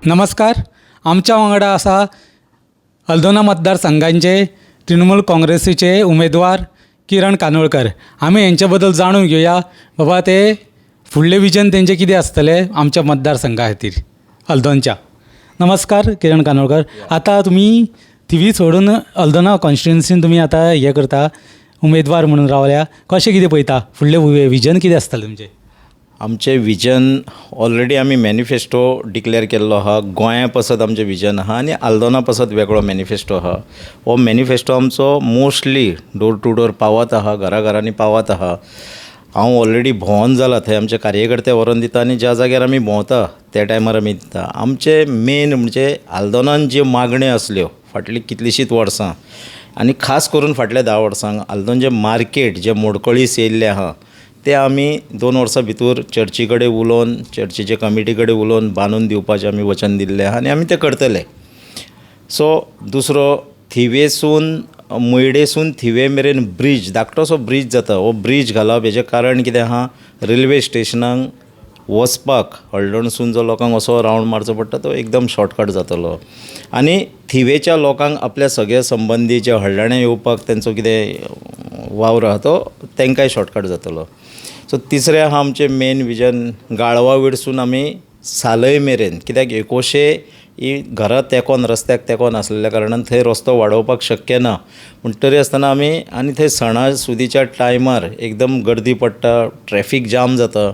नमस्कार. आमच्या वांगडा आसा हल्दोणा मतदारसंघाचे तृणमूल काँग्रेसीचे उमेदवार किरण कानोळकर. आमी हेंचे बद्दल जाणून घेवया, बाबा ते फुडलें विजन तेंचें कितें आसतलें आमच्या मतदारसंघा खातीर हल्दोणच्या. नमस्कार किरण कानोळकर. आतां तुमी थिवी सोडून हल्दोणा कॉन्स्टिट्युन्सीन तुमी आतां हें करता, उमेदवार म्हणून रावल्या. कशें कितें पळयता, फुडलें विजन कितें आसतलें तुमचें? आमचें विजन ऑलरेडी आमी मॅनिफेस्टो डिक्लेर केल्लो आसा. गोंया पासत आमचें विजन आसा आनी आल्दोना पासत वेगळो मॅनिफेस्टो आसा. हो मॅनिफेस्टो आमचो मोस्टली डोर टू डोर पावत आसा, घरा घरांनी पावत आसा. हांव ऑलरेडी भोंवोन जाला. थंय आमचे कार्यकर्ते व्हरोन दिता आनी ज्या जाग्यार आमी भोंवता त्या टायमार आमी दिता. आमचें मेन म्हणजे आल्दोनान ज्यो मागण्यो आसल्यो फाटलीं कितलींशींच वर्सां आनी खास करून फाटल्या 10 वर्सांक, आल्दोनचें मार्केट जें मोडकळीस येयल्लें आसा तें आमी 2 वर्सां भितर चर्ची कडेन उलोवन, चर्चीचे कमिटी कडेन उलोवन बांदून दिवपाचें आमी वचन दिल्लें आसा आनी आमी तें करतले. सो दुसरो थिवेसून, मयडेसून थिवे मेरेन ब्रीज, धाकटोसो ब्रीज जाता. हो ब्रीज घालप हेजें कारण कितें आसा, रेल्वे स्टेशनाक वचपाक हळदोणसून जो लोकांक असो रावंड मारचो पडटा तो एकदम शॉर्टकट जातलो आनी थिवेच्या लोकांक आपल्या सगळे संबंदी जे हळदोण्या येवपाक तेंचो कितें वावर आसा तो तेंकांय शॉर्टकट जातलो. सो तिसरें आसा आमचें मेन विजन, गाळवा वयरसून आमी सालय मेरेन, कित्याक एकोशे ही घरां तेंकोन, रस्त्याक तेंकोन आसलेल्या कारणान थंय रस्तो वाडोवपाक शक्य ना. पूण तरी आसतना आमी, आनी थंय सणा सुदीच्या टायमार एकदम गर्दी पडटा, ट्रॅफीक जाम जाता.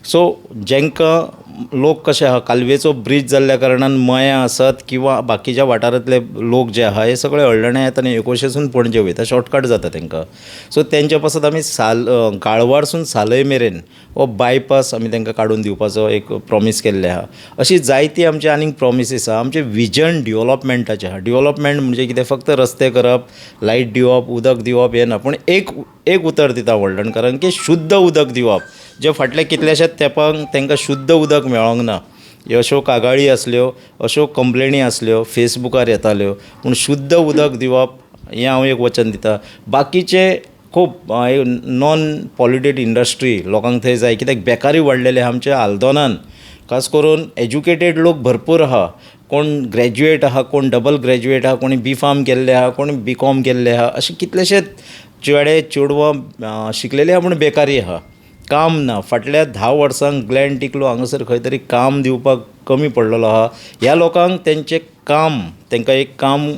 सो जांकां लोक कशे आसा, कालवेचो ब्रीज जाल्ल्या कारणान मयां आसत किंवा बाकीच्या वाठारांतले लोक जे आसा हे सगळे हळदोण्या येता आनी एकोशेसून पणजे वयता, शॉर्टकट जाता तांकां. सो तेंच्या पासत आमी साल गाळवारसून सालय मेरेन हो बायपास आमी तांकां काडून दिवपाचो एक प्रोमीस केल्लें आसा. अशी जायती आमची आनीक प्रोमिसीस आसा. आमचें विजन डिवलॉपमेंटाचें आसा. डिवलॉपमेंट म्हणजे कितें, फक्त रस्ते करप, लायट दिवप, उदक दिवप हें ना, पूण एक एक उतर दिता हळदणकारांक की शुद्ध उदक दिवप, जें फाटल्या कितल्याशाच तेंपाक तांकां शुद्ध उदक मेळोंक ना. ह्यो अश्यो कागाळी आसल्यो, अश्यो कंप्लेनी आसल्यो, फेसबुकार येताल्यो, पूण शुद्ध उदक दिवप हें हांव एक वचन दितां. बाकीचे खूब नॉन पॉल्युटेड इंडस्ट्री लोकांक थंय जाय, कित्याक बेकारी वाडलेली आसा आमच्या आल्दोनान. खास करून एज्युकेटेड लोक भरपूर आसा, कोण ग्रॅज्युएट आसा, कोण डबल ग्रॅज्युएट आसा, कोणी बी फार्म केल्ले आसा, कोणी बी कॉम केल्ले आसा. अशे कितलेशेच चेडे चेडवां शिकलेले आसा पूण बेकारी आसा, काम ना. फाटल्या 10 वर्सांक ग्लॅन टिकलो हांगासर खंय तरी काम दिवपाक कमी पडलेलो आसा. ह्या लोकांक तेंचें काम, तांकां एक काम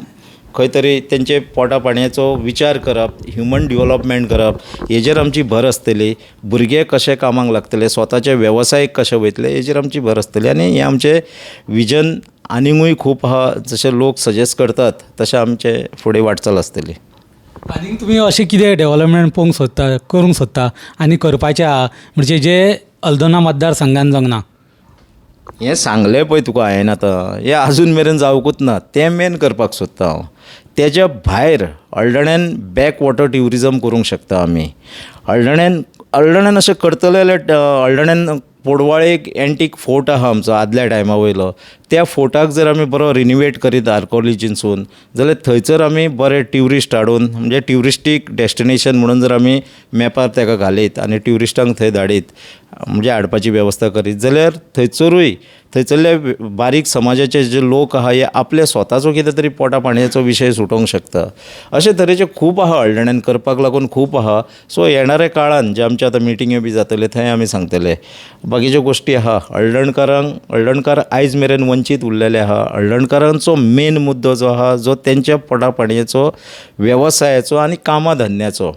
खंय तरी तेंचे पोटा पाणयाचो विचार करप, ह्युमन डिवलॉपमेंट करप हेजेर आमची भर आसतली. भुरगे कशे कामाक लागतले, स्वताचे वेवसायीक कशे वयतले हेजेर आमची भर आसतली. आनी हें आमचें विजन आनिकूय खूब आसा, जशे लोक सजेस्ट करतात तशें आमचें फुडें वाटचाल आसतली. आनीक तुमी अशें कितें डेवलपमेंट पळोवंक सोदता, करूंक सोदता आनी करपाचें आहा, म्हणजे जें हल्दोणा मतदारसंघान जावंक ना? हें सांगलें पळय तुका हांवें आतां, हें आजून मेरेन जावंकूच ना, तें मेन करपाक सोदता हांव. तेज्या भायर हळदोण्यान बॅक वॉटर ट्युरिजम करूंक शकता आमी. हळदोण्यान हळदोण्यान अशें करतले जाल्यार हळदोण्यान पोडवाळे एक एन्टीक फोर्ट आसा आमचो आदल्या टायमा वयलो. त्या फोर्टाक जर आमी बरो रिनोवेट करीत आर्कोलॉजीनसून जाल्यार थंयसर आमी बरे ट्युरिस्ट हाडून, म्हणजे ट्युरिस्टीक डेस्टिनेशन म्हणून जर आमी मॅपार ताका घालीत आनी ट्युरिस्टांक थंय धाडीत, म्हणजे हाडपाची वेवस्था करीत जाल्यार थंयसरूय थंयसरले बारीक समाजाचे जे लोक आहा हे आपल्या स्वताचो कितें तरी पोटा पाणयाचो विशय सुटोवंक शकता. अशे तरेचे खूब आहा हळदोण्यान करपाक लागून, खूब आहा. सो येणाऱ्या काळान जे आमचे आतां मिटिंग्यो बी जातले थंय आमी सांगतले बाकीच्यो गोश्टी आहा. हळदणकारांक, हळदणकार आयज मेरेन वंचीत उरलेले आहा. हळदणकारांचो मेन मुद्दो जो आहा, जो तेंच्या पोटा पाणयेचो, वेवसायाचो आनी कामा धंद्याचो,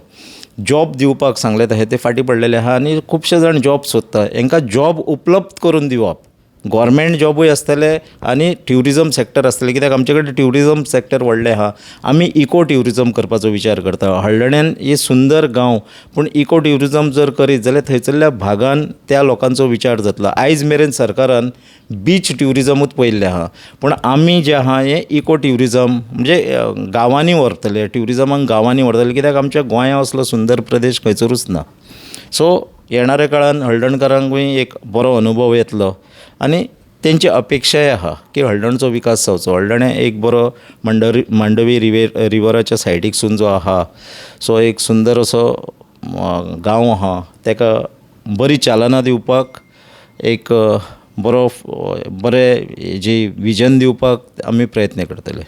जॉब दिवपाक सांगले तशें ते फाटीं पडलेले आहा आनी खुबशे जाण जॉब सोदता. हांकां जॉब उपलब्ध करून दिवप, गोवोरमेंट जॉबूय आसतले आनी ट्युरिजम सॅक्टर आसतलें, कित्याक आमचे कडेन ट्युरिजम सॅक्टर व्हडलें आहा. आमी इको ट्युरिजम करपाचो विचार करता. हळदोण्यान ही सुंदर गांव, पूण इको ट्युरिजम जर करीत जाल्यार थंयसरल्या भागान त्या लोकांचो विचार जातलो. आयज मेरेन सरकारान बीच ट्युरिजमूच पळयल्लें आहा, पूण आमी जें आहा हें इको ट्युरिजम म्हणजे गांवांनी व्हरतले, ट्युरिजमाक गांवांनी व्हरतले, कित्याक आमच्या गोंया असलो सुंदर प्रदेश खंयसरूच ना. सो येणाऱ्या काळान हळदणकारांकूय एक बरो अनुभव येतलो आनी तेंची अपेक्षाय आहा की हळदणचो विकास जावचो. हळदणें एक बरो मंडरी मांडवी रिवराच्या सायडीकसून जो आहा, सो एक सुंदर असो गांव आहा, ताका बरी चालना दिवपाक एक बरो बरें जी विजन दिवपाक आमी प्रयत्न करतले.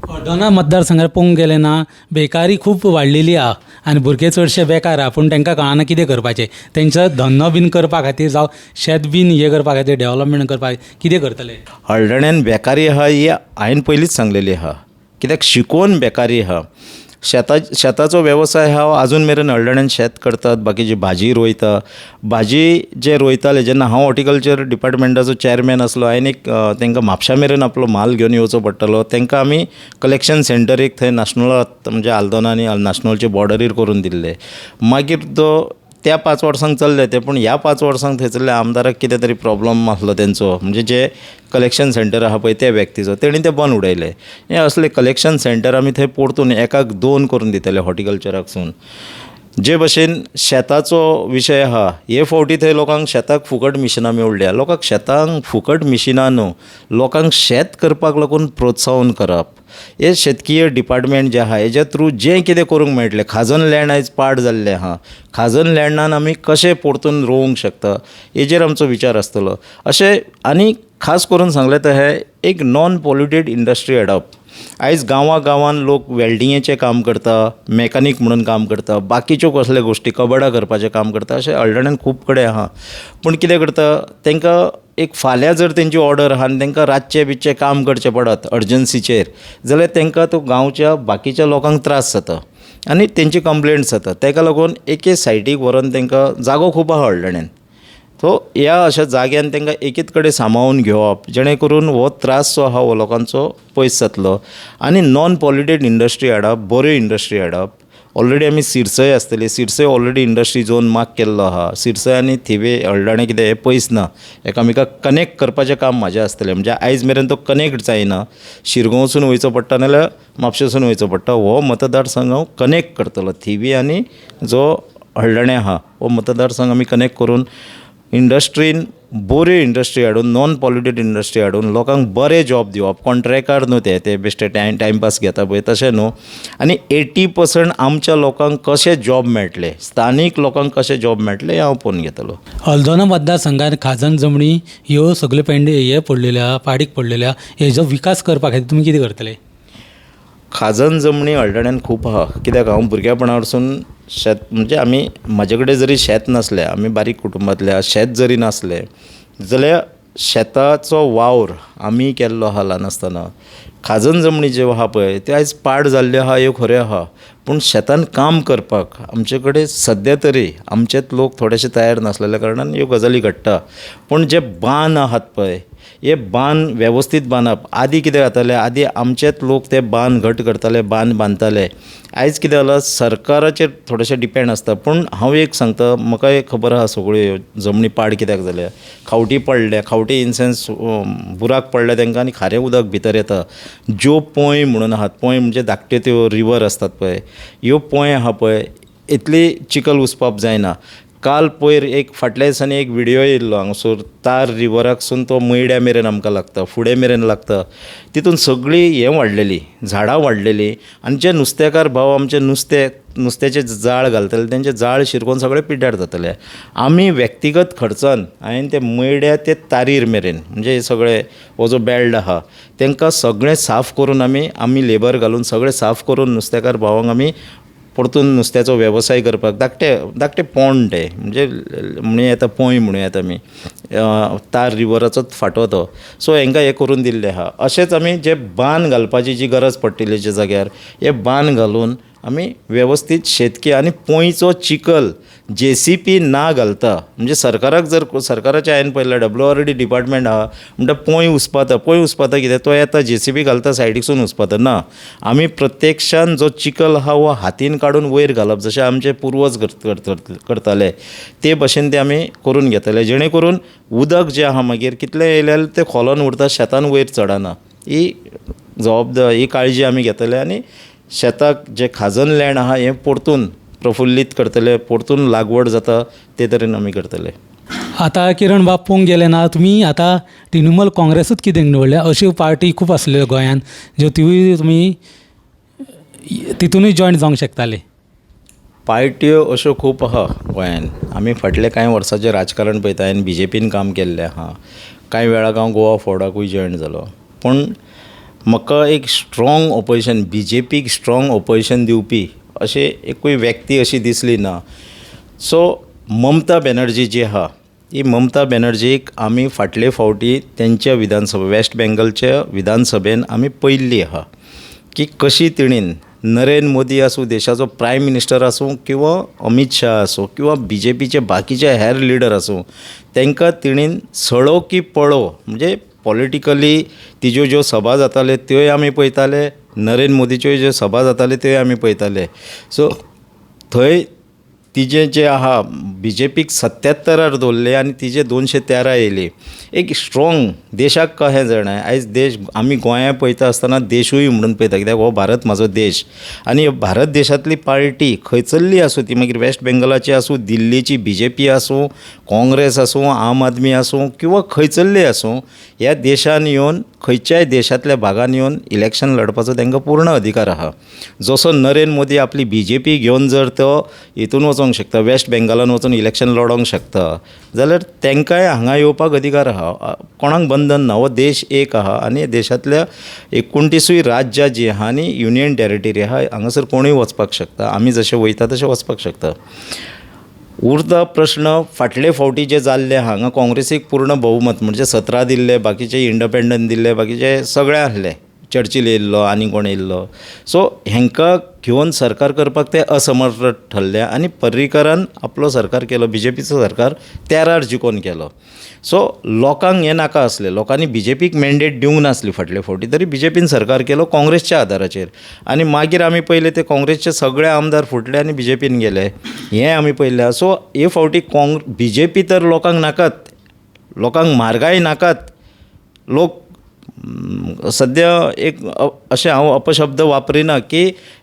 हळदोणा मतदारसंघात पळोवंक गेलें ना, बेकारी खूब वाडलेली आहा आनी भुरगे चडशे बेकार आहा, पूण तांकां कळना कितें करपाचें. तेंचो धंदो बीन करपा खातीर जावं शेत बीन हें करपा खातीर, डेवलपमेंट करपा खातीर कितें करतले? हळदण्यान बेकारी आहा ही हांवें पयलींच सांगलेली आहा. कित्याक शिकोवन बेकारी आहा. शेताचो वेवसाय आहा, आजून मेरेन हळदण्यान शेत करतात, बाकीची भाजी रोयता. भाजी जे रोयताले जेन्ना हांव हॉर्टीकल्चर डिपार्टमेंटाचो चॅरमॅन आसलो, हांवें एक तांकां म्हापश्यां मेरेन आपलो म्हाल घेवन येवचो पडटालो. तांकां आमी कलेक्शन सेंटर एक थंय नाशनोळा, म्हणजे आल्दोना आनी नाशनोळचे बॉर्डरीर करून दिल्लें. मागीर तो त्या 5 वर्सांक चल्लें तें, पूण ह्या 5 वर्सांक थंयसरल्या आमदाराक कितें तरी प्रोब्लम आसलो तेंचो, म्हणजे जे कलेक्शन सेंटर आहा पळय त्या व्यक्तीचो, तेणी तें बंद उडयलें. हें असलें कलेक्शन सेंटर आमी थंय परतून एकाक 2 करून दितले हॉर्टीकल्चराकसून. जे भशेन शेताचो विशय आहा, हे फावटी थंय लोकांक शेताक फुकट मिशिनां मेवल्या. लोकांक शेतांक फुकट मिशिनां न्हू, लोकांक शेत करपाक लागून प्रोत्साहन करप. हे शेतकीय डिपार्टमेंट जें आहा हेज्या थ्रू जें कितें करूंक मेळटलें. खाजन लँड आयज पाड जाल्लें आहा, खाजन लँडान आमी कशें परतून रोवंक शकता हेजेर आमचो विचार आसतलो. अशें आनी खास करून सांगलें तर हें एक नॉन पोल्युटेड इंडस्ट्री हाडप. आयज गांवां गांवांन लोक वेल्डिंगेचें काम करता, मॅकानीक म्हणून काम करता, बाकीच्यो कसल्यो गोश्टी कबडां करपाचें काम करता, अशें हळदण्यान खूब कडेन आहा. पूण कितें करता, तांकां एक फाल्यां जर तेंची ऑर्डर आहा आनी तांकां रातचें बितचें काम करचें पडत अर्जंसीचेर जाल्यार तांकां तो गांवच्या बाकीच्या लोकांक त्रास जाता आनी तेंची कंप्लेंट्स जाता. ताका लागून एके सायडीक व्हरोन तांकां जागो खूब आहा हळदण्यान, सो ह्या अशा जाग्यान तांकां एकेच कडेन सामाळून घेवप जेणे करून हो त्रास जो आहा हो लोकांचो पयस जातलो. आनी नॉन पोल्युटेड इंडस्ट्री हाडप, बऱ्यो इंडस्ट्री हाडप. ऑलरेडी आमी सिरसय आसतली, Sirsa already industry zone mark केल्लो आहा. सिरसय आनी थिवे हळदणें कितें हें पयस ना, एकामेकाक कनेक्ट करपाचें काम म्हाजें आसतलें. म्हणजे आयज मेरेन तो कनेक्ट जायना, शिरगांवसून वयचो पडटा नाल्यार म्हापशेंसून वयचो पडटा. हो मतदारसंघ हांव कनेक्ट करतलो, थिवी आनी जो हळदणें आहा हो मतदारसंघ आमी कनेक्ट करून इंडस्ट्रीन बऱ्यो इंडस्ट्री हाडून, नॉन पोल्युटेड इंडस्ट्री हाडून लोकांक बरे जॉब दिवप. कॉन्ट्रेक्टार न्हू ते, ते बेश्टे टायमपास घेता पळय तशें न्हू. आनी 80% आमच्या लोकांक कशें जॉब मेळटलें, स्थानीक लोकांक कशें जॉब मेळटलें हें हांव पळोवन घेतलो. हळदोणा मतदारसंघात खाजन जमनी ह्यो सगल्यो पेंडे हे पडलेल्यो आहा, पाडीक पडलेल्यो आहा, हेजो विकास करपा खातीर तुमी कितें करतले? खाजन जमनी हळदण्यान खूब आहा. कित्याक हांव भुरगेपणारसून शेत, म्हणजे आमी म्हाजे कडेन जरी शेत नासलें, आमी बारीक कुटुंबांतले, शेत जरी नासलें जाल्यार शेताचो वावर आमी केल्लो आहा ल्हान आसतना. खाजन जमनी ज्यो आहा पळय त्यो आयज पाड जाल्ल्यो आहा, ह्यो खऱ्यो आहा, पूण शेतान काम करपाक आमचे कडेन सद्या तरी आमचेच लोक थोडेशे तयार नासलेल्या कारणान ह्यो गजाली घडटा. पूण जे बांद आहात पळय, हे बांद वेवस्थीत बांदप. आदी कितें जातालें, आदी आमचेच लोक ते बांद घट करताले, बांद बांदताले. आयज कितें जालां, सरकाराचेर थोडेशें डिपेंड आसता. पूण हांव एक सांगता, म्हाका एक खबर आहा सगळ्यो जमनी पाड कित्याक जाल्या, खावटी पडल्या, खावटी इन सेन्स बुराक पडल्या तांकां आनी खारें उदक भितर येता. ज्यो पोंय म्हणून आहात, पोंय म्हणजे धाकट्यो त्यो रिवर आसतात पळय, ह्यो पोंय आहा पळय, इतली चिखल उसपाप जायना. काल पयर एक फाटल्या दिसांनी एक विडियो येयल्लो हांगासर तार रिवराकसून तो मयड्या मेरेन आमकां लागता, फुडें मेरेन लागता, तितून सगळीं हें वाडलेलीं, झाडां वाडलेलीं आनी जे नुस्तेकार भाव आमचे नुस्त्याचें जाळ घालतले तेंचें जाळ शिरकोन सगळें पिड्ड्यार जातलें. आमी व्यक्तिगत खर्चान हांवें ते मयड्या ते तारीर मेरेन, म्हणजे सगळे हो जो बेल्ड आहा तांकां सगळें साफ करून आमी लेबर घालून सगळें साफ करून नुस्तेकार भावांक आमी परतून नुस्त्याचो वेवसाय करपाक धाकटे धाकटे पोंड ते, म्हणजे म्हणूं येता पोंय म्हणूं येता आमी, तार रिवराचोच फांटो तो. सो हेंकां हें करून दिल्लें आहा. अशेंच आमी जे बांद घालपाची जी गरज पडटली जे जाग्यार, हे बांद घालून आमी वेवस्थीत शेतकी आनी पोंयचो चिखल जेसीपी ना घालता, म्हणजे सरकाराक जर सरकाराचें हांवें पळयलां WRD department आहा म्हणटा पोंय उसपाता, पोंय उसपाता कितें, तो येता जेसीबी घालता सायडीकसून उसपाता. ना, आमी प्रत्यक्षान जो चिखल आहा हो हातीन काडून वयर घालप, जशें आमचे पुर्वज करताले ते भशेन ते आमी करून घेतले, जेणे करून उदक जें आहा मागीर कितलें येयल्यार तें खोलोन उरता, शेतान वयर चडना. ही जबाबदारी, ही काळजी आमी घेतले आनी शेताक जें खाजन लँड आहा हें परतून प्रफुल्लीत करतले, परतून लागवड जाता ते तरेन आमी करतले. आतां किरण बाब पळोवंक गेले ना तुमी, आतां तृणमूल काँग्रेसूच कितें निवडल्या, अश्यो पार्टी खूब आसल्यो गोंयांत ज्यो तिवूय तुमी तितूनय जॉयन जावंक शकताले. पार्ट्यो अश्यो खूब आहा गोंयांत. आमी फाटले कांय वर्सांचें राजकारण पळयता, हांवें बीजेपीन काम केल्लें आहा. कांय वेळाक हांव गोवा फॉरवर्डाकूय जॉयन जालो. पूण म्हाका एक स्ट्रोंग ऑपोजिशन बी जे पीक स्ट्रोंग ऑपोजिशन दिवपी अशें एकूय व्यक्ती अशी दिसली ना. सो ममता बॅनर्जी जी आसा ती ममता बॅनर्जीक आमी फाटले फावटी तेंच्या विधानसभा वॅस्ट बेंगलच्या विधानसभेंत आमी पळयल्ली आसा की कशी तिणेन नरेंद्र मोदी आसूं देशाचो प्रायम मिनिस्टर आसूं किंवा अमीत शाह आसूं किंवा बी जे पीचे बाकीचे हेर लिडर आसूं तांकां तिणेन सळो की पळो म्हणजे पॉलिटिकली तिज्यो ज्यो सभा जाताल्यो त्योय आमी पळयताले, नरेंद्र मोदीच्यो ज्यो सभा जाताल्यो त्योय आमी पळयताले. सो थंय तिजें जें आसा बी जे पीक सत्यात्तरार दवरले आनी तिजे 213 येयली. एक स्ट्रोंग देशाक कशें जाणा आयज देश आमी गोंया पळयता आसतना देशूय म्हणून पळयता कित्याक हो भारत म्हजो देश आनी भारत देशांतली पार्टी खंयसरली आसूं ती मागीर वॅस्ट बेंगलाची आसूं, दिल्लीची बी जे पी आसूं, काँग्रेस आसूं, आम आदमी आसूं किंवा खंयसरली आसूं, ह्या देशांत येवन खंयच्याय देशांतल्या भागान येवन इलेक्शन लडपाचो तांकां पूर्ण अधिकार आसा. जसो नरेंद्र मोदी आपली बी जे पी घेवन जर तो हितून वचोंक शकता, वॅस्ट बेंगलान वचून इलेक्शन लडोंक शकता जाल्यार तांकांय हांगा येवपाक अधिकार आसा. कोणाक बंधन ना, हो देश एक आसा आनी देशांतल्या 29 राज्यां जीं आसा आनी युनियन टेरिटरी आसा हांगासर कोणूय वचपाक शकता. आमी जशे वयता तशे वचपाक शकता. उरता प्रश्न फाटले फावटी जें जाल्लें आसा हांगा काँग्रेसीक पूर्ण बहुमत म्हणजे 17 दिल्ले, बाकीचे इंडिपेंडंट दिल्ले, बाकीचे सगळे आसले, चर्चील येयल्लो आनी कोण येयल्लो. सो हांकां घेवन सरकार करपाक ते असमर्थ ठरले आनी पर्रीकरान आपलो सरकार केलो, बी जे पीचो सरकार 13 जिखोवन केलो. सो लोकांक हें नाका आसलें, लोकांनी बी जे पीक मॅन्डेट दिवंक नासली फाटले फावटी, तरी बी जे पीन सरकार केलो काँग्रेसच्या आदाराचेर. आनी मागीर आमी पळयलें ते काँग्रेसचे सगळे आमदार फुटले आनी बी जे पीन गेले, हें आमी पळयल्लें आसा. सो हे फावटी बी जे पी तर लोकांक नाकात, लोकांक म्हारगाय नाकात. लोक सद्या एक अशें हांव अपशब्द वापरिना की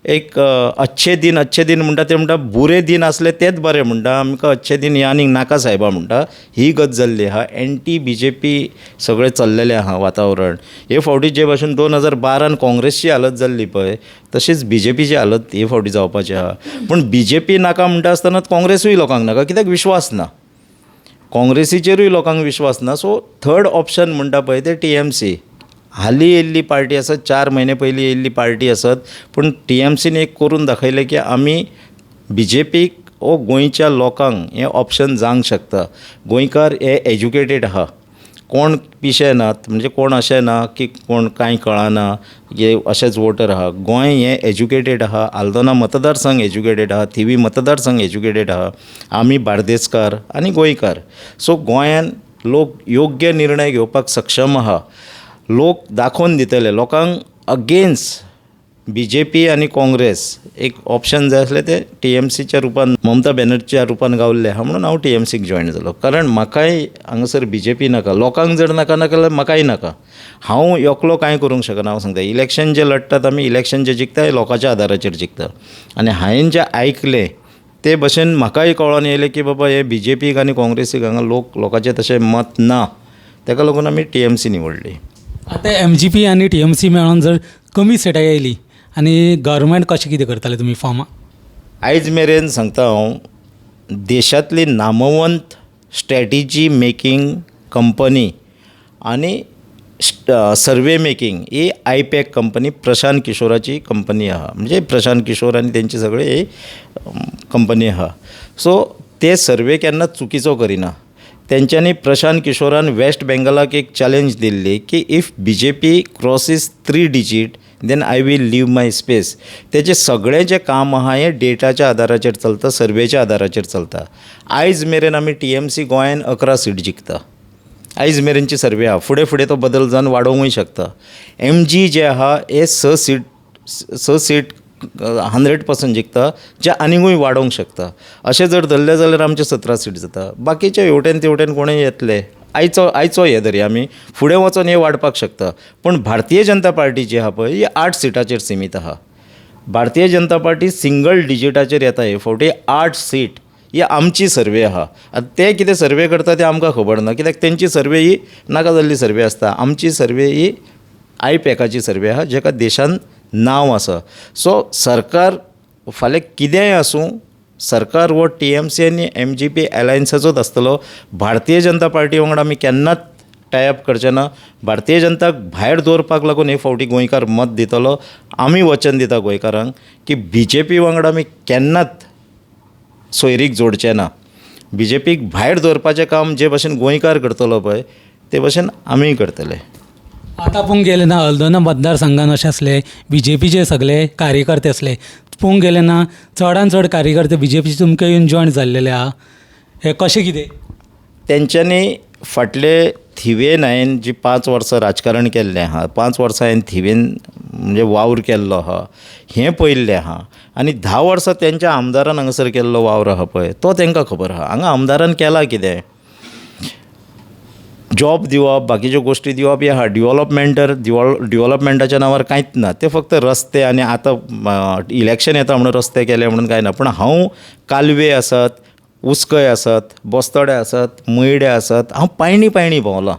एक अच्छे दिन अच्छे दिन म्हणटा ते म्हणटा बुरे दिन आसले तेच बरे म्हणटा, आमकां अच्छे दिन हे आनीक नाका सायबा म्हणटा, ही गत जाल्ली आसा. एन्टी बी जे पी सगळें चल्लेलें आसा वातावरण. हे फावटी जे भाशेन 2012 काँग्रेसची हालत जाल्ली पळय तशीच बी जे पीची हालत हे फावटी जावपाची आसा. पूण बी जे पी नाका म्हणटा आसतना काँग्रेसूय लोकांक नाका, कित्याक विश्वास ना, काँग्रेसीचेरूय लोकांक विश्वास ना. सो थर्ड ऑप्शन म्हणटा पळय ते टी एम सी. हालीं येयल्ली पार्टी आसत, 4 म्हयने पयलीं येयल्ली पार्टी आसत, पूण टी एम सीन एक करून दाखयलें की आमी बी जे पीक वो गोंयच्या लोकांक हें ऑप्शन जावंक शकता. गोंयकार हे एज्युकेटेड आसा, कोण पिशे नात, म्हणजे कोण अशें ना की कोण कांय कळना हे अशेच वोटर आसा. गोंय हें एज्युकेटेड आसा, आल्दोना मतदारसंघ एज्युकेटेड आसा, थिवी मतदारसंघ एज्युकेटेड आसा, आमी बार्देसकार आनी गोंयकार. सो गोंयान लोक योग्य निर्णय घेवपाक सक्षम आसा. लोक दाखोवन दितले लोकांक अगेन्स्ट बी जे पी आनी काँग्रेस एक ऑप्शन जाय आसलें तें टी एम सीच्या रुपान, ममता बॅनर्जीच्या रुपान गावल्लें आसा म्हणून हांव टी एम सीक जॉयन जालो. कारण म्हाकाय हांगासर बी जे पी नाका, लोकांक जर नाका नाका जाल्यार म्हाकाय नाका. हांव एकलो कांय करूंक शकना. हांव सांगता इलेक्शन जें लडटात आमी, इलेक्शन जें जिखता हें लोकांच्या आदाराचेर जिखता. आनी हांवें जें आयकलें ते भशेन म्हाकाय कळोन येयलें की बाबा हे बी जे पीक आनी काँग्रेसीक हांगा लोकांचें तशें मत ना, ताका लागून आमी टी एम सी निवडली. आतां एम जी पी आनी टी एम सी मेळोन जर कमी सिटां येयली आनी गव्हर्मेंट कशें कितें करतलें तुमी फॉर्मा? आयज मेरेन सांगता हांव, देशांतली नामवंत स्ट्रेटिजी मेकींग कंपनी आनी सर्वे मेकींग ही आयपॅक कंपनी प्रशांत किशोराची कंपनी आसा. म्हणजे प्रशांत किशोर आनी तेंची सगळी ही कंपनी आसा. सो ते सर्वे केन्नाच चुकीचो करिना. तेंच्यांनी प्रशांत किशोरान वॅस्ट बेंगलाक एक चॅलेंज दिल्ली की if B J P crosses 3 digit then I will leave my space. तेजें सगळें जें काम आसा हें डेटाच्या आदाराचेर चलता, सर्वेच्या आदाराचेर चलता. आयज मेरेन आमी टी एम सी गोंयान 11 सीट जिखता, आयज मेरेनची सर्वे आसा. फुडें फुडें तो बदल जावन वाडोवंकूय शकता. एम जी जे आसा हे 6 सीट, 6 सीट 100% जिखता, जे आनीकूय वाडोवंक शकता. अशें जर धरलें जाल्यार आमचें 17 सीट जाता. बाकीचे हेवटेन तेवटेन कोणूय येतले. आयचो हे धरया आमी, फुडें वचोन हे वाडपाक शकता. पूण भारतीय जनता पार्टी जी आसा पळय ही 8 सिटाचेर सिमीत आसा. भारतीय जनता पार्टी सिंगल डिजिटाचेर येता हे फावटी, 8 सीट ही आमची सर्वे आसा. आतां ते कितें सर्वे करता तें आमकां खबर ना, कित्याक तेंची सर्वे ही नाका जाल्ली सर्वे आसता. आमची सर्वे ही आयपॅकाची सर्वे आसा, जेका देशान नांव आसा. सो सरकार फाल्यां कितेंय आसूं, सरकार हो टी एम सी आनी एम जी पी एलायन्साचोच आसतलो. भारतीय जनता पार्टी वांगडा आमी केन्नाच टायअप करचे ना. भारतीय जनताक भायर दवरपाक लागून हे फावटी गोंयकार मत दितलो. आमी वचन दिता गोंयकारांक की बी जे पी वांगडा आमी केन्नाच सोयरीक जोडचे ना. बी जे पीक भायर दवरपाचें काम जे भशेन गोंयकार करतलो पळय ते भशेन आमीय करतले. आतां पळोवंक गेलें ना हल्दोणा मतदारसंघान अशें आसलें बी जे पीचे सगले कार्यकर्ते आसले. पळोवंक गेलें ना चडान चड कार्यकर्ते बी जे पीचे तुमकां येवन जॉयन जाल्लेले आहा. हें कशें कितें? तेंच्यांनी फाटले थिवेन हांवें जी 5 वर्सां राजकारण केल्लें आहा, 5 वर्सां हांवें थिवेन म्हणजे वावर केल्लो आहा हें पळयल्लें आहा आनी 10 वर्सां तेंच्या आमदारान हांगासर केल्लो वावर आहा पळय तो तेंकां खबर आहा. हांगा आमदारान केला कितें, जॉब दिवप, बाकीच्यो गोश्टी दिवप हें आहा. डिवॉलपमेंटर डिवॉलपमेंटाच्या नांवार कांयच ना, ते फक्त रस्ते आनी आतां इलेक्शन येता म्हणून रस्ते केले म्हणून कांय ना. पूण हांव कालवे आसत, उसकय आसत, बस्तोडे आसत, मयडे आसत, हांव पायणी पायणी भोंवलां.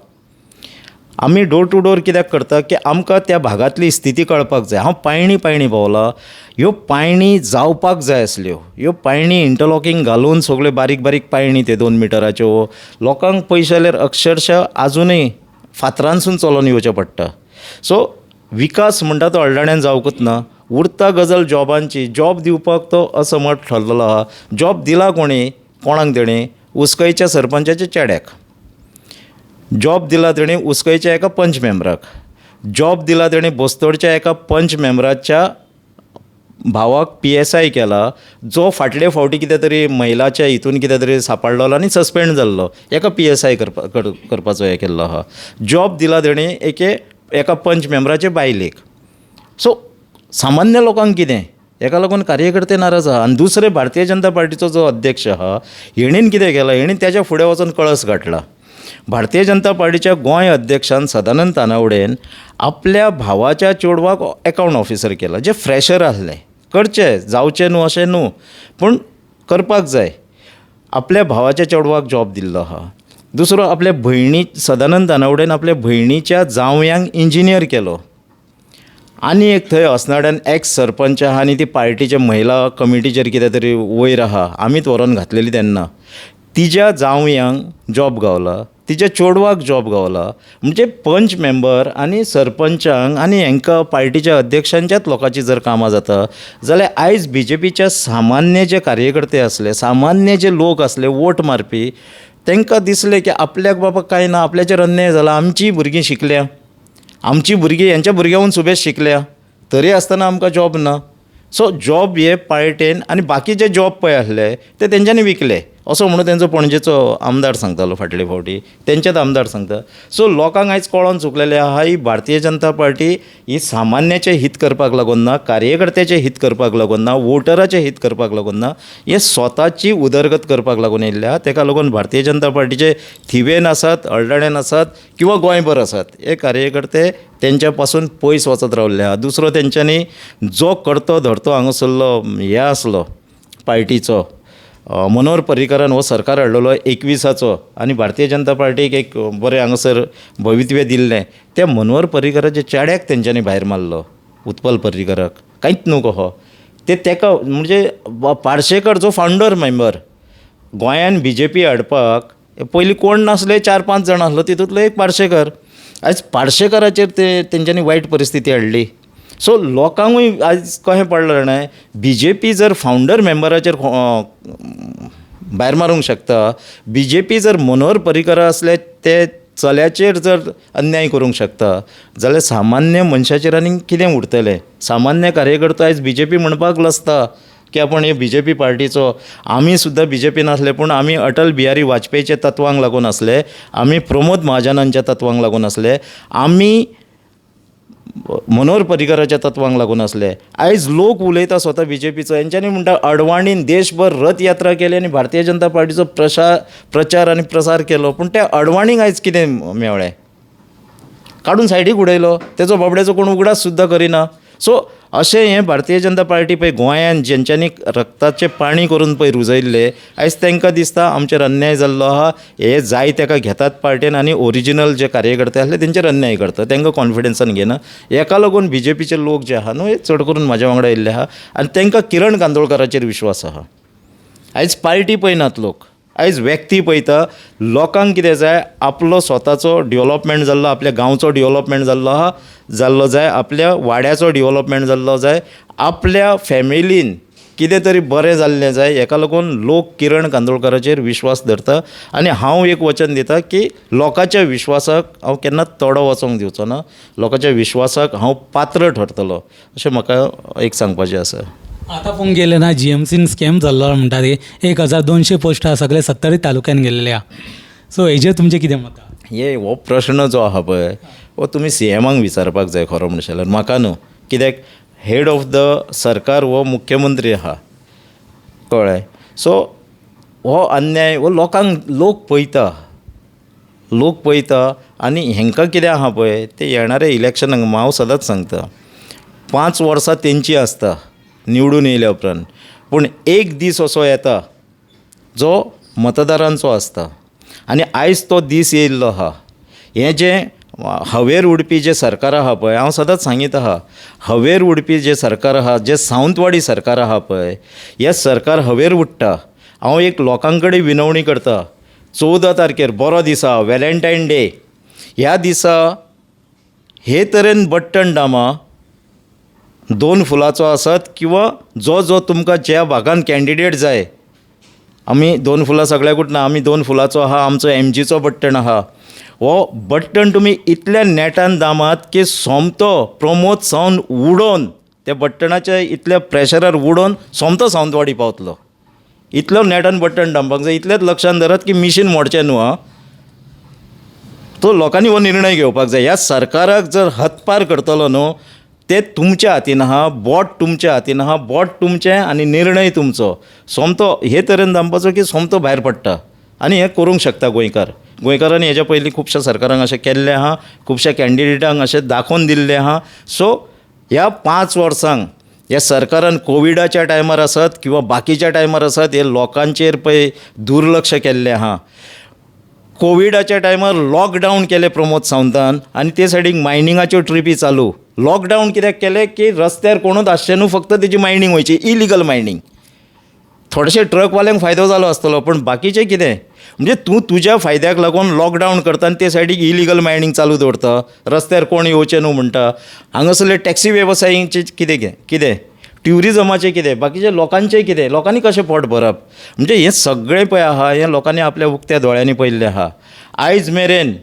आमी डोर टू डोर कित्याक करता की आमकां त्या भागांतली स्थिती कळपाक जाय. हांव पायणी पायणी भोंवलां. ह्यो पायणी जावपाक जाय आसल्यो. ह्यो पायणी इंटरलॉकींग घालून सगळ्यो बारीक बारीक पायणी त्यो 2 मिटराच्यो लोकांक पयशे जाल्यार अक्षरशा आजुनूय फातरांसून चलोवन येवचें पडटा. सो विकास म्हणटा तो हळदोण्यान जावंकूच ना. उरता गजाल जॉबांची. जॉब दिवपाक तो असमर्थ ठरलेलो आहा. जॉब दिला कोणी, कोणाक तेणी उसकयच्या सरपंचाच्या चेड्याक जॉब दिला, तेणी उसकयच्या एका पंच मेंबराक जॉब दिला, तेणी बस्तोडच्या एका पंच मेंबराच्या भावाक PSI केला, जो फाटले फावटी कितें तरी महिलाच्या हितून कितें तरी सांपडलेलो आनी सस्पेंड जाल्लो, एका PSI करपाचो हें केल्लो आहा. जॉब दिला तेणी एका पंच मेंबराचे बायलेक. सो सामान्य लोकांक कितें, हेका लागून कार्यकर्ते नाराज आहा. आनी दुसरें भारतीय जनता पार्टीचो जो अध्यक्ष आहा हेणेन कितें केलां, हेणेन तेज्या फुडें वचोन कळस गांठला. भारतीय जनता पार्टीच्या गोंय अध्यक्षान सदानंद तानावडेन आपल्या भावाच्या चेडवाक एकावंट ऑफिसर केला, जे फ्रेशर आसलें. करचें जावचें न्हू अशें न्हू, पूण करपाक जाय. आपल्या भावाच्या चेडवाक जॉब दिल्लो आहा. दुसरो आपल्या भयणी सदानंद तानावडेन आपल्या भयणीच्या जावयांक इंजिनियर केलो. आनी एक थंय अस्नाड्यान एक्स सरपंच आहा आनी ती पार्टीच्या महिला कमिटीचेर कितें तरी वयर आहा, आमीच व्हरोन घातलेली तेन्ना, तिज्या जावयांक जॉब गावला, तिज्या चेडवाक जॉब गावला. म्हणजे पंच मेंबर आनी सरपंचांक आनी हेंकां पार्टीच्या अध्यक्षांच्याच लोकांची जर कामां जाता जाल्यार आयज बी जे पीच्या सामान्य जे कार्यकर्ते आसले, सामान्य जे लोक आसले वोट मारपी, तांकां दिसलें की आपल्याक बाबा कांय ना, आपल्याचेर अन्याय जाला, आमचीं भुरगीं शिकल्या, आमची भुरगीं हेंच्या भुरग्यां सुबेज शिकल्या, तरी आसतना आमकां जॉब ना. सो जॉब हे पार्टेन आनी बाकीचे जॉब पळय आसले ते तेंच्यांनी विकले असो म्हणून तेंचो पणजेचो आमदार सांगतालो फाटले फावटी, तेंचेच आमदार सांगता. सो लोकांक आयज कळोन चुकलेलें आहा ही भारतीय जनता पार्टी ही सामान्याचें हित करपाक लागून ना, कार्यकर्त्याचें हित करपाक लागून ना, वोटराचें हित करपाक लागून ना, हे स्वताची उदरगत करपाक लागून येयल्ले आहा. तेका लागून भारतीय जनता पार्टीचे थिवेन आसात, हळदण्यान आसात किंवा गोंयभर आसात हे कार्यकर्ते तेंच्या पासून पयस वचत रावल्ले आहा. दुसरो तेंच्यांनी जो करतो धरतो हांगासरलो हे आसलो पार्टीचो मनोहर पर्रीकारान हो सरकार हाडलेलो 21आचो आनी भारतीय जनता पार्टीक एक बरें हांगासर भवितव्य दिल्लें, त्या मनोहर पर्रीकाराच्या चेड्याक तेंच्यांनी भायर मारलो, उत्पल पर्रीकाराक. कांयच न्हू कहो ते तेका म्हणजे पार्शेकर जो फावंडर मेंबर गोंयान बी जे पी हाडपाक पयलीं कोण नासले, 4-5 जाण आसलो, तितूंतलो एक पार्शेकर. आयज पार्शेकाराचेर ते तेंच्यांनी वायट परिस्थिती हाडली. सो लोकांकूय आयज कशें पडलें जाणा, बी जे पी जर फावंडर मेंबराचेर भायर मारूंक शकता, बी जे पी जर मनोहर पर्रीकर आसले ते चल्याचेर जर अन्याय करूंक शकता जाल्यार सामान्य मनशाचेर आनी कितें उरतलें. सामान्य कार्यकर्तो आयज बी जे पी म्हणपाक लजता की आपूण हे बी जे पी पार्टीचो. आमी सुद्दां बी जे पी नासले, पूण आमी अटल बिहारी वाजपेयीच्या तत्वांक लागून आसले, आमी प्रमोद महाजनांच्या तत्वांक लागून आसले, आमी मनोहर पर्रीकाराच्या तत्वांक लागून आसले. आयज लोक उलयता स्वता बी जे पीचो, हेंच्यांनी म्हणटा अडवाणीन देशभर रथयात्रा केली आनी भारतीय जनता पार्टीचो प्रचार आनी प्रसार केलो, पूण त्या अडवाणीक आयज कितें मेळ्ळें, काडून सायडीक उडयलो, तेजो बाबड्याचो कोण उगडास सुद्दां करिना. सो अशें हें भारतीय जनता पार्टी पळय गोंयान जेंच्यांनी रक्ताचें पाणी करून पळय रुजयल्लें, आयज तांकां दिसता आमचेर अन्याय जाल्लो आहा, हे जाय तेका घेतात पार्टेन आनी ओरिजिनल जे कार्यकर्ते आसले तेंचेर अन्याय करता, तांकां कॉन्फिडन्सान घेना. हेका लागून बी जे पीचे लोक जे आहा न्हू हे चड करून म्हाज्या वांगडा येयल्ले आहा आनी तांकां किरण कांदोळकाराचेर विश्वास आहा. आयज पार्टी पळयनात लोक, आयज व्यक्ती पळयता. लोकांक कितें जाय, आपलो स्वताचो डिवेलोपमेंट जाल्लो, आपल्या गांवचो डिवेलोपमेंट जाल्लो आसा जाल्लो जाय, आपल्या वाड्याचो डिवेलोपमेंट जाल्लो जाय, आपल्या फेमिलीन कितें तरी बरें जाल्लें जाय. हेका लागून लोक किरण कांदोळकाराचेर विश्वास धरता आनी हांव एक वचन दिता की लोकांच्या विश्वासाक हांव केन्नाच तोडो वचोंक दिवचो ना. लोकांच्या विश्वासाक हांव पात्र ठरतलो अशें म्हाका एक सांगपाचें आसा. आतां पळोवंक गेलें ना जीएमसीन स्कॅम जाल्लो म्हणटा ती 1200 पोस्टां सगळे 70 तालुक्यान गेल्ले आहा. सो हेजेर तुमचें कितें मत आहा? हे हो प्रश्न जो आहा पळय हो तुमी सीएमाक विचारपाक जाय खरो म्हणशे जाल्यार, म्हाका न्हू. कित्याक हेड ऑफ the सरकार हो मुख्यमंत्री आहा, कळ्ळें? सो हो अन्याय हो लोकांक, लोक पळयता, लोक पळयता आनी हेंकां कितें आहा पळय ते येणाऱ्या इलेक्शनाक हांव सदांच सांगता 5 वर्सां तेंची आसता निवडून येयल्या उपरांत, पूण एक दीस असो येता जो मतदारांचो आसता आनी आयज तो दीस येयल्लो आहा. हें जें हवेर उडपी जें सरकार आहा पळय, हांव सदांच सांगीत आहा, हवेर उडपी जें सरकार आहा, जें सावंतवाडी सरकार आहा पळय, हें सरकार हवेर उडटा. हांव एक लोकां कडेन विनवणी करता, 14 तारखेर बरो दीस आहा, वेलेंटायन डे, ह्या दिसा हे तरेन बट्टण दामा, 2 फुलांचो आसत किंवां जो जो तुमकां ज्या भागान कॅन्डिडेट जाय, आमी 2 फुलां सगळ्याकूच ना, आमी 2 फुलांचो आहा, आमचो एमजीचो बट्टण आहा, हो बट्टण तुमी इतल्या नेटान दामात की सोमतो प्रमोद सावन उडोवन त्या बट्टणाच्या इतल्या प्रेशरार उडोवन सोमतो सावंतवाडी पावतलो. इतलो नेटान बट्टण दामपाक जाय. इतलेंच लक्षान धरात की मिशीन मोडचें न्हू आं. तो लोकांनी हो निर्णय घेवपाक जाय. ह्या सरकाराक जर हतपार करतलो न्हू ते तुमच्या हातीन आहा, बोट तुमच्या हातीन आहा, बोट तुमचें आनी निर्णय तुमचो. सोमतो हे तरेन दामपाचो की सोमतो भायर पडटा आनी हें करूंक शकता गोंयकार. गोंयकारांनी हेज्या पयलीं खुबश्या सरकारांक अशें केल्लें आहा, खुबश्या कॅन्डिडेटांक अशें दाखोवन दिल्लें आहा. सो ह्या 5 वर्सांक ह्या सरकारान कोविडाच्या टायमार आसत किंवा बाकीच्या टायमार आसत हे लोकांचेर पळय दुर्लक्ष केल्लें आहा. कोविडाच्या टायमार लॉकडावन केलें प्रमोद सावंतान आनी ते सायडीक मायनिंगाच्यो ट्रिपी चालू. लॉकडावन कित्याक केलें की रस्त्यार कोणूच आसचें न्हू, फक्त तेजी मायनींग वयची, इलिगल मायनींग. थोडेशे ट्रकवाल्यांक फायदो जालो आसतलो पूण बाकीचें कितें, म्हणजे तूं तुज्या फायद्याक लागून लॉकडावन करता आनी ते सायडीक इलिगल मायनींग चालू दवरता, रस्त्यार कोण येवचें न्हू म्हणटा. हांगासरले टॅक्सी वेवसायींचें कितें कितें, ट्युरिजमाचें कितें, बाकीच्या लोकांचें कितें, लोकांनी कशें पोट भरप, म्हणजे हें सगळें पळय आहा हें लोकांनी आपल्या उक्त्या दोळ्यांनी पळयल्लें आहा. आयज मेरेन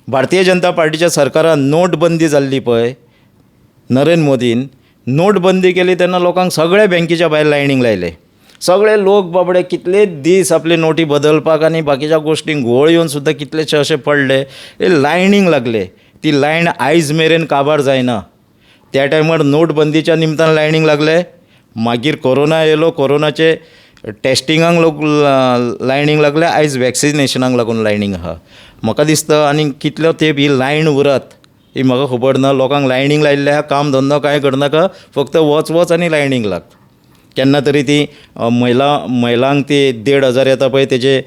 भारतीय जनता पार्टीच्या सरकारान नोटबंदी जाल्ली पळय, नरेंद्र मोदीन नोटबंदी केली तेन्ना लोकांक सगळ्या बँकेच्या भायर लायनीक लायले. सगळे लोक बाबडे कितले दीस आपले नोटी बदलपाक आनी बाकीच्या गोश्टींक घोळ येवन सुद्दां कितलेशे अशे पडले, हे लायनीक लागले. ती लायन आयज मेरेन काबार जायना. त्या टायमार नोटबंदीच्या निमतान लायनीक लागले, मागीर कोरोना येयलो, कोरोनाचे टेस्टिंगाक लोक लायनीक लागले, आयज वॅक्सिनेशनाक लागून लायनीक आहा. म्हाका दिसता आनी कितलो तेंप ही लायन उरत ही म्हाका खबर ना. लोकांक लायनीक लायिल्ले आहा, काम धंदो कांय करनाका, फक्त वच वच आनी लायनीक लाग. केन्ना तरी ती महिलांक ती 1500 येता पळय तेजे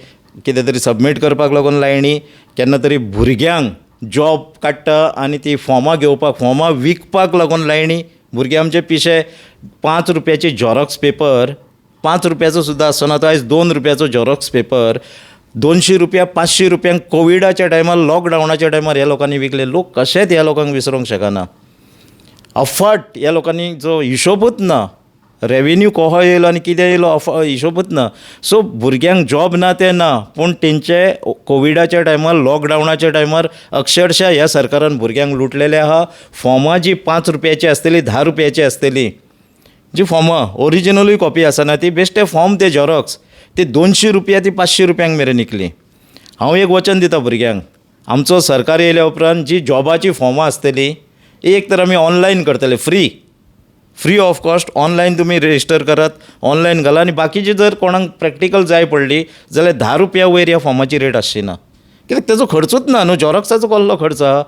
कितें तरी सबमीट करपाक लागून लायनी, केन्ना तरी भुरग्यांक जॉब काडटा आनी ती फॉर्मां घेवपाक, फॉर्मां विकपाक लागून लायनी. भुरगे आमचे पिशे, 5 रुपयाचे झेरोक्स पेपर, 5 रुपयाचो सुद्दां आसना तो, आयज 2 रुपयाचो झेरोक्स पेपर 200 रुपया 500 रुपयांक कोविडाच्या टायमार, लॉकडावनाच्या टायमार ह्या लोकांनी विकले. लोक कशेंच ह्या लोकांक विसरूंक शकना. अफाट ह्या लोकांनी जो हिशोबूच ना, रेवेन्यू कसो येयलो आनी कितें येयलो हिशोबूच ना. सो भुरग्यांक जॉब ना तें ना, पूण तेंचे कोविडाच्या टायमार, लॉकडावनाच्या टायमार अक्षरशा ह्या सरकारान भुरग्यांक लुटलेले आहा. फॉर्मां जी 5 रुपयाची आसतली, 10 रुपयाची आसतली, जी फॉर्मां ओरिजिनलूय कॉपी आसना, ती बेश्टे फॉर्म ते झेरोक्स, ती 200 रुपया ती 500 रुपयांक मेरेन विकली. हांव एक वचन दिता भुरग्यांक, आमचो सरकार येयल्या उपरांत जी जॉबाची फॉर्मां आसतली एक तर आमी ऑनलायन करतले, free, free of cost online तुमी रजिस्टर करात, ऑनलायन घाला आनी बाकीचे जर कोणाक प्रॅक्टिकल जाय पडली जाल्यार 10 रुपया वयर ह्या फॉर्माची रेट आसची ना, कित्याक तेजो खर्चूच ना न्हू, झेरोक्साचो कसलो खर्च आहा.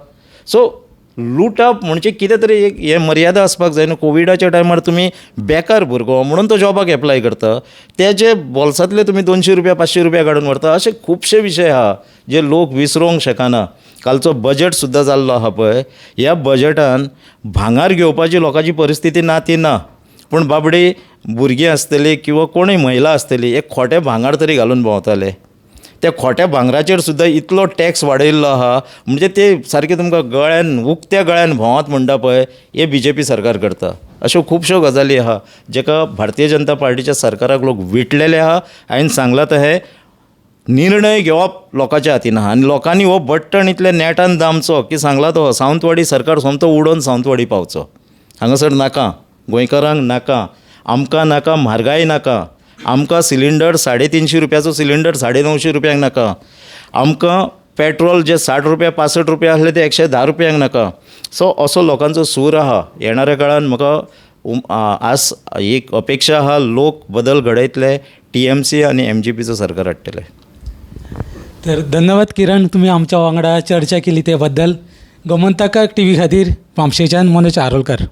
सो लुटप म्हणजे कितें तरी एक हें मर्यादा आसपाक जाय न्हू. कोविडाच्या टायमार तुमी बेकार भुरगो म्हणून तो जॉबाक एप्लाय करता, तेजे बोल्सांतले तुमी 200 रुपया 500 रुपया काडून व्हरता. अशे खुबशे विशय आहा जे लोक विसरोंक शकना. कालचो बजट सुद्दां जाल्लो आहा पळय, ह्या बजटान भांगर घेवपाची लोकांची परिस्थिती ना ती ना, पूण बाबडी भुरगीं आसतलीं किंवां कोणूय महिला आसतली एक खोटें भांगर तरी घालून भोंवताले. त्या खोट्या भांगराचेर सुद्दां इतलो टॅक्स वाडयल्लो आहा, म्हणजे ते सारकें तुमकां गळ्यान उकत्या गळ्यान भोंवात म्हणटा पळय, हें बी जे पी सरकार करता. अश्यो खुबश्यो गजाली आहा जेका भारतीय जनता पार्टीच्या सरकाराक लोक विटलेले आहा. हांवें सांगलां तशें निर्णय घेवप लोकांच्या हातीन आहा आनी लोकांनी हो बट्टण इतल्या नेटान दामचो की सांगला तो सावंतवाडी सरकार सोमतो उडोवन सावंतवाडी पावचो. हांगासर नाका, गोंयकारांक नाका, आमकां नाका, म्हारगाय नाका. आमकां सिलिंडर 350 रुपयाचो सिलिंडर 950 रुपयांक नाका. आमकां पेट्रोल जे 60 रुपया 65 रुपया आसले ते 110 रुपयांक नाका. सो असो लोकांचो सूर आहा. येणाऱ्या काळान म्हाका आस एक अपेक्षा आहा, लोक बदल घडयतले, टी एम सी आनी एम जी पीचो सरकार हाडटले. तर धन्यवाद किरण, तुमी आमच्या वांगडा चर्चा केली ते बद्दल. गोमंतक टी व्ही खातीर म्हापशेंच्यान मनोज आरोलकर.